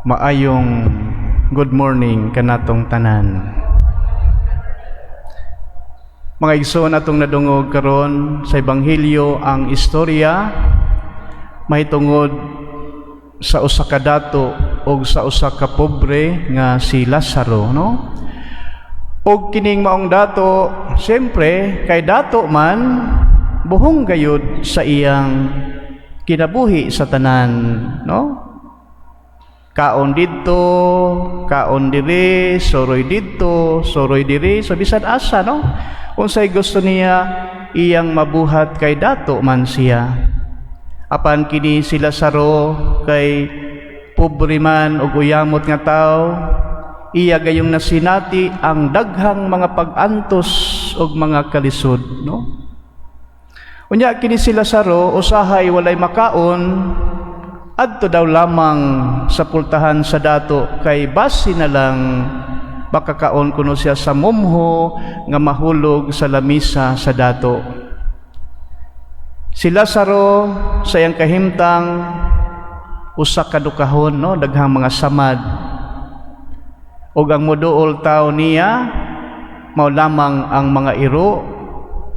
Maayong good morning kanatong tanan. Mga igsoon, atong nadungog karon sa ebanghelyo ang istorya mahitungod sa usa ka dato ug sa usa ka pobre nga si Lazaro, no? Ug kining maong dato, siyempre kay dato man, buhong gayud sa iyang kinabuhi sa tanan, no? Kaon didto, kaon diri, soroy didto, soroy diri, so bisan asa, no? Unsay gusto niya, iyang mabuhat kay dato man siya. Apan kini si Lazaro kay pobre man ug uyamot nga tawo, iya gayong nasinati ang daghang mga pag-antos ug mga kalisod, no? Unya kini si Lazaro usahay walay makaon, adto daw lamang sa pultahan sa dato kay basi na lang makakaon kuno siya sa mumho nga mahulog sa lamisa sa dato. Si Lazaro sa iyang kahimtang usa ka dukahon, no, daghang mga samad. Ug ang moduol tawo niya mao lamang ang mga iro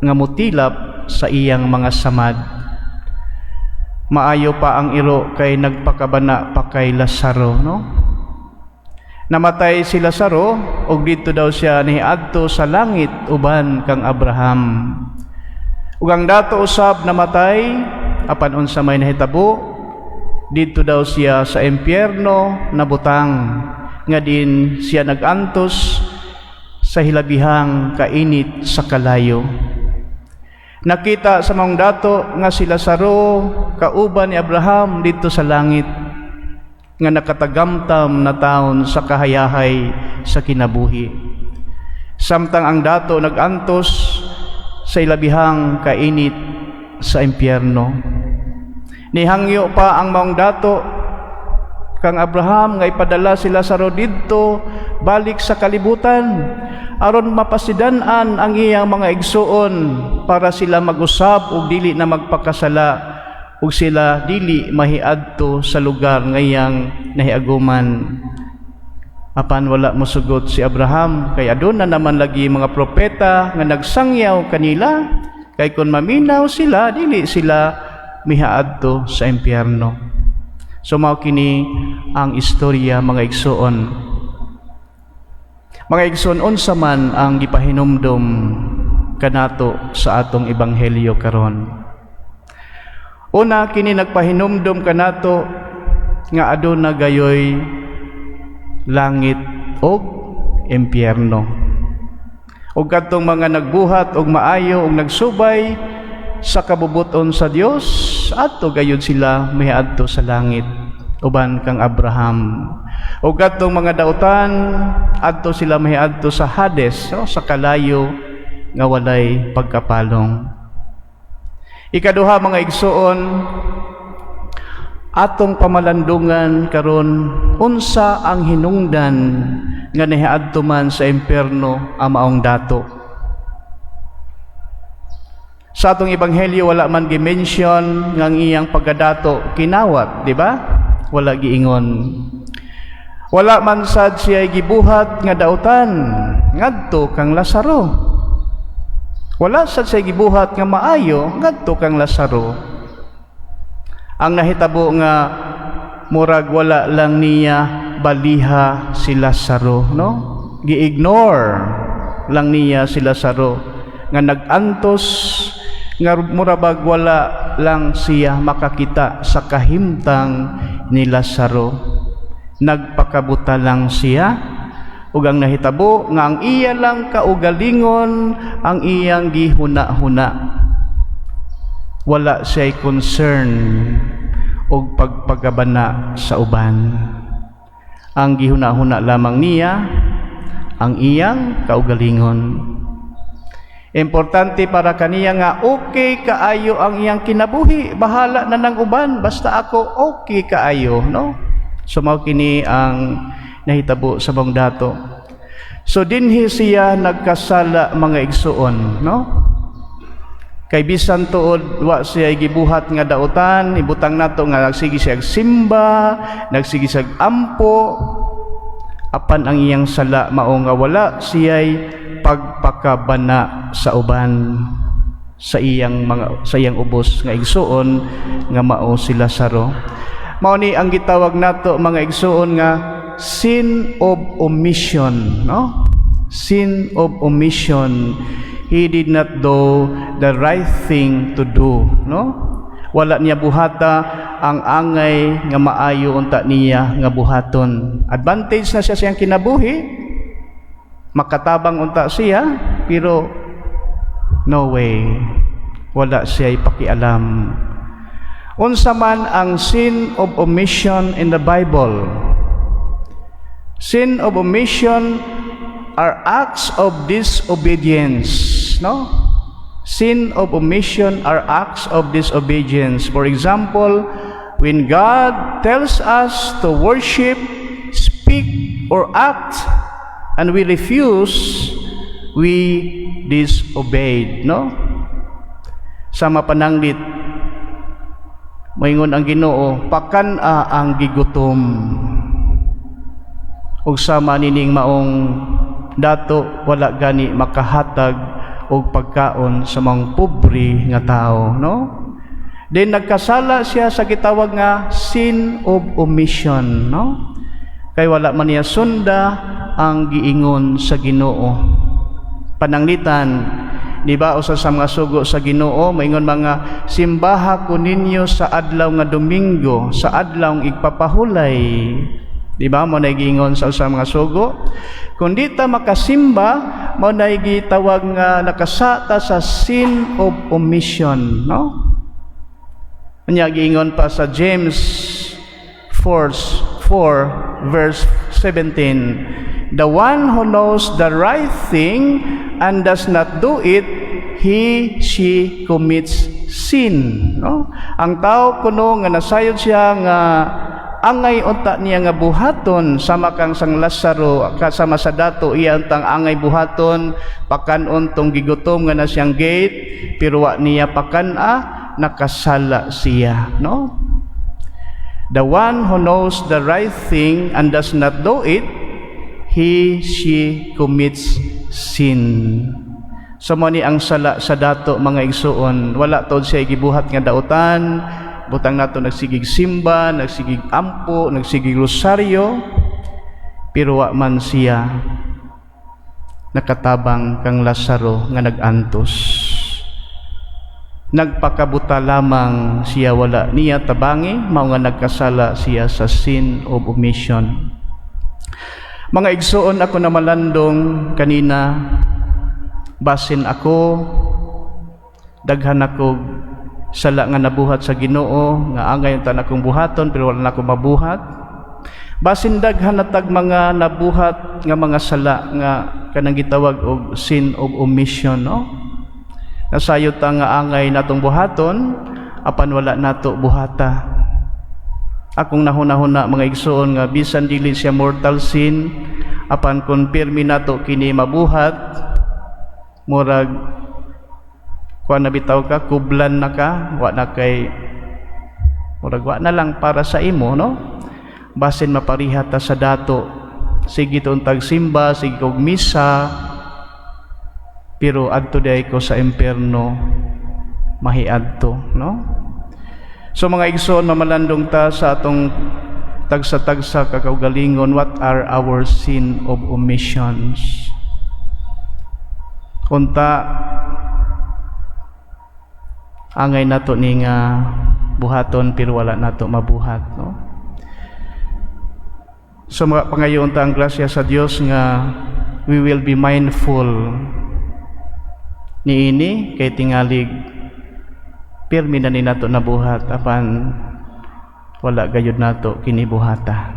nga mutilap sa iyang mga samad. Maayo pa ang iro kay nagpakabana pa kay Lazaro, no? Namatay si Lazaro ug didto daw siya niadto sa langit uban kang Abraham. Ug ang dato usab namatay, apan unsa may nahitabo, didto daw siya sa impyerno nabutang nga din siya nagantos sa hilabihang kainit sa kalayo. Nakita sa maong dato nga si Lazaro kauban ni Abraham didto sa langit nga nakatagamtam na taon sa kahayahay sa kinabuhi. Samtang ang dato nagantos sa ilabihang kainit sa impyerno. Nihangyo pa ang maong dato kang Abraham nga ipadala si Lazaro didto balik sa kalibutan aron mapasidan-an ang iyang mga igsuon para sila mag-usab ug dili na magpakasala ug sila dili mahiadto sa lugar nga iyang nahiaguman. Apan wala mosugot si Abraham kay aduna naman lagi mga propeta nga nagsangyaw kanila, kay kung maminaw sila, dili sila mihaadto sa impyerno. So mao kini ang istorya, mga igsuon. Mga igsuon, unsa man ang gipahinumdom kanato sa atong ebanghelyo karon? Una, kini nagpahinumdom kanato nga aduna gayoy langit ug impyerno. Ug kadtong mga nagbuhat og maayo ug nagsubay sa kabubuton sa Dios, adto gayud sila miadto sa langit uban kang Abraham. Ug kadtong mga dautan, adto sila miadto sa Hades, o sa kalayo nga walay pagkapalong. Ikaduha, mga igsuon, atong pamalandungan karon unsa ang hinungdan nga niadto man sa impyerno ang maong dato. Sa atong ebanghelyo wala man gi-mention nga ang iyang pagkadato kinawat, di ba? Wala giingon. Wala man sad siya gibuhat nga dautan ngadto kang Lazaro. Wala sad siya gibuhat nga maayo ngadto kang Lazaro. Ang nahitabo nga murag wala lang niya baliha si Lazaro, no? Gi-ignore lang niya si Lazaro nga nag-antos nga murabag wala lang siya makakita sa kahimtang ni Lazaro. Nagpakabuta lang siya ug ang nahitabo nga ang iya lang kaugalingon ang iyang gihuna-huna. Wala siya'y concern og pagpagabana sa uban. Ang gihuna-huna lamang niya ang iyang kaugalingon. Importante para kaniya nga okay kaayo ang iyang kinabuhi, bahala na ng uban, basta ako okay kaayo, no? So mao kini ang nahitabo sa maong dato. So dinhi siya nagkasala, mga igsuon, no? Kay bisan tuod wa siya gibuhat nga dautan, ibutang nato nga nagsige siya simba, nagsige siya ampo, apan ang iyang sala mao nga wala siya'y pagpakabana sa uban, sa iyang ubos nga igsuon nga mao si Lazaro. Mao ni ang gitawag nato, mga igsuon, nga sin of omission, no? Sin of omission. He did not do the right thing to do, no? Wala niya buhata ang angay nga maayo unta niya nga buhaton. Advantage na siya siyang kinabuhi, makatabang unta siya, pero no way, wala siya ipakialam. Unsa man ang sin of omission in the Bible? Sin of omission are acts of disobedience, no? Sin of omission are acts of disobedience. For example, when God tells us to worship, speak, or act, and we refuse, we disobeyed, no? Sama pananglit, moingon ang Ginoo, "Pakan-a ang gigutom." Ug sama nining maong dato, wala gani makahatag og pagkaon sa mga pobre nga tao, no? Then nagkasala siya sa gitawag nga sin of omission, no? Kay wala man niya sunda ang giingon sa Ginoo. Pananglitan, di ba, usa sa mga sugo sa Ginoo maingon mga simbaha ko ninyo sa adlaw nga Domingo, sa adlaw igpapahulay. Di ba mo na giingon sa usa mga sugo? Kung di ta makasimba, mao na gitawag nga nakasata sa sin of omission, no? Nya giingon pa sa James 4 4 verse 17, "The one who knows the right thing and does not do it, he, she commits sin," no? Ang tao kuno nga nasayod siya nga angay unta niya nga buhaton, sama kang sang Lazaro, kasama sa dato, iya untang angay buhaton pakan-on tong gigutom nga na siyang gate, pero wa niya pakan-a, nakasala siya, no? The one who knows the right thing and does not do it, he, she commits sin. So mo ni ang sala sa dato, mga igsuon. Wala tod siya gibuhat nga dautan. Butang nato nagsigig simba, nagsigig ampo, nagsigig rosaryo, pero wa man siya nakatabang kang Lazaro nga nag-antos. Nagpakabuta lamang siya, wala niya tabangi, mao nga nagkasala siya sa sin of omission. Mga igsuon, ako na malandong kanina, basin ako daghan ako sala nga nabuhat sa Ginoo nga angay unta akong buhaton pero wala na ako mabuhat. Basin daghan na tag mga nabuhat nga mga sala nga kanang gitawag og sin of omission, no? Nasayod ta nga angay natong buhaton apan wala nato buhata. Akong nahuna-huna, mga igsuon, nga bisan dili siya mortal sin, apan kung pirmi nato kini mabuhat, murag kuan na bitaw ka, kublan na ka, wa na kay murag wa na lang para sa imo, no? Basin mapariha ta sa dato, sige tong tagsimba, sige kog misa, pero adto diay ko sa impierno mahiadto, no? So mga igsoon, mamalandong ta sa atong tagsa-tagsa kakaugalingon, what are our sin of omissions? Unta angay nato ni nga buhaton pero wala nato mabuhat, no? So mga pangayoon ta ang grasya sa Dios nga we will be mindful niini, kay tingalig pirmi na ni nato nabuhat apan wala gayud nato kini buhata.